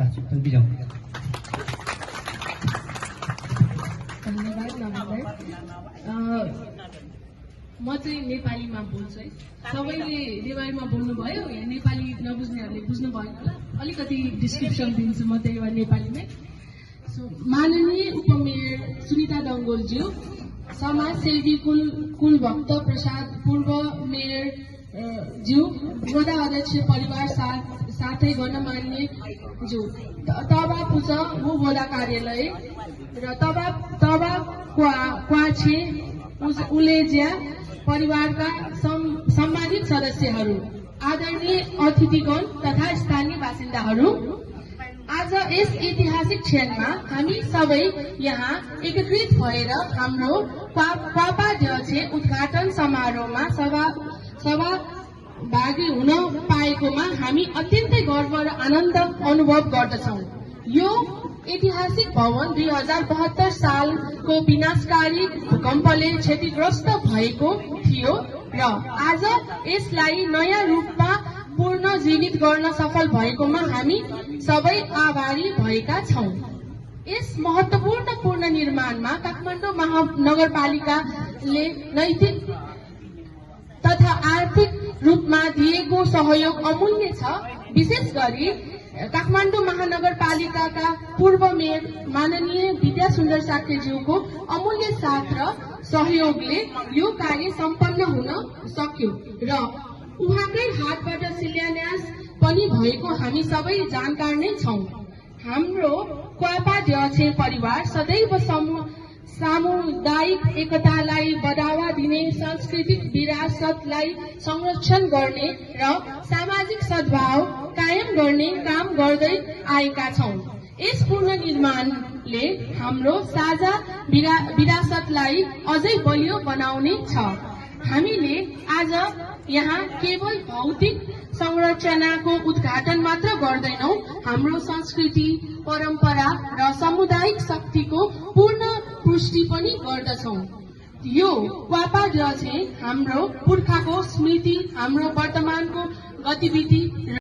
चाहन्छु। बिजाऊ। धन्यवाद नमस्कार। म चाहिँ नेपालीमा बोल्छु है। सबैले नेपालीमा बोल्नुभयो, यहाँ नेपाली नबुझ्नेहरूले बुझ्नु भएन होला। अलिकति डिस्क्रिप्सन दिन्छु म त्यही भएर नेपालीमै। माननीय उपमेयर सुनिता डङ्गोलज्यू, समाजसेवी कुलभक्त प्रसाद पूर्व मेयर ज्यू, वडा अध्यक्ष परिवार साथै गणमान्य ज्यू, तबा पुज वो वडा कार्यालय र तबा क्वाछे उलेज्या परिवारका सम्मानित सदस्यहरू, आदरणीय अतिथिगण तथा स्थानीय बासिन्दाहरू, आज यस ऐतिहासिक क्षणमा हामी सबै यहाँ एकत्रित भएर हाम्रो क्वापा ड्याछे उद्घाटन समारोहमा सहभागी हुन पाएकोमा हामी अत्यन्तै गर्व र आनन्द अनुभव गर्दछौँ। यो ऐतिहासिक भवन 2072 सालको विनाशकारी भूकम्पले क्षतिग्रस्त भएको थियो र आज यसलाई नयाँ रूपमा पुनर्जीवित गर्न सफल भएकोमा हामी सबै आभारी भएका छौँ। यस महत्त्वपूर्ण पुनर्निर्माणमा काठमाडौँ महानगरपालिकाले नैतिक तथा आर्थिक रूपमा दिएको सहयोग अमूल्य छ। विशेष गरी काठमाडौँ महानगरपालिकाका पूर्व मेयर माननीय विद्या सुन्दर साक्यज्यूको अमूल्य साथ र सहयोगले यो कार्य सम्पन्न हुन सक्यो र उहाँकै हातबाट शिलान्यास पनि भएको हामी सबै जानकार नै छौँ। हाम्रो क्वापा ड्याछे परिवार सदैव सामुदायिक एकतालाई बढावा दिने, सांस्कृतिक विरासतलाई संरक्षण गर्ने र सामाजिक सद्भाव कायम गर्ने काम गर्दै आएका छौँ। यस पुनर्निर्माणले हाम्रो साझा विरासतलाई अझै बलियो बनाउने छ। हामीले आज यहाँ केवल भौतिक संरचनाको उद्घाटन मात्र गर्दैनौं, हाम्रो संस्कृति, परम्परा र सामुदायिक शक्तिको पूर्ण पुष्टि पनि गर्दछौं। यो क्वापा ड्याछे हाम्रो पुर्खाको स्मृति, हाम्रो वर्तमानको गतिविधि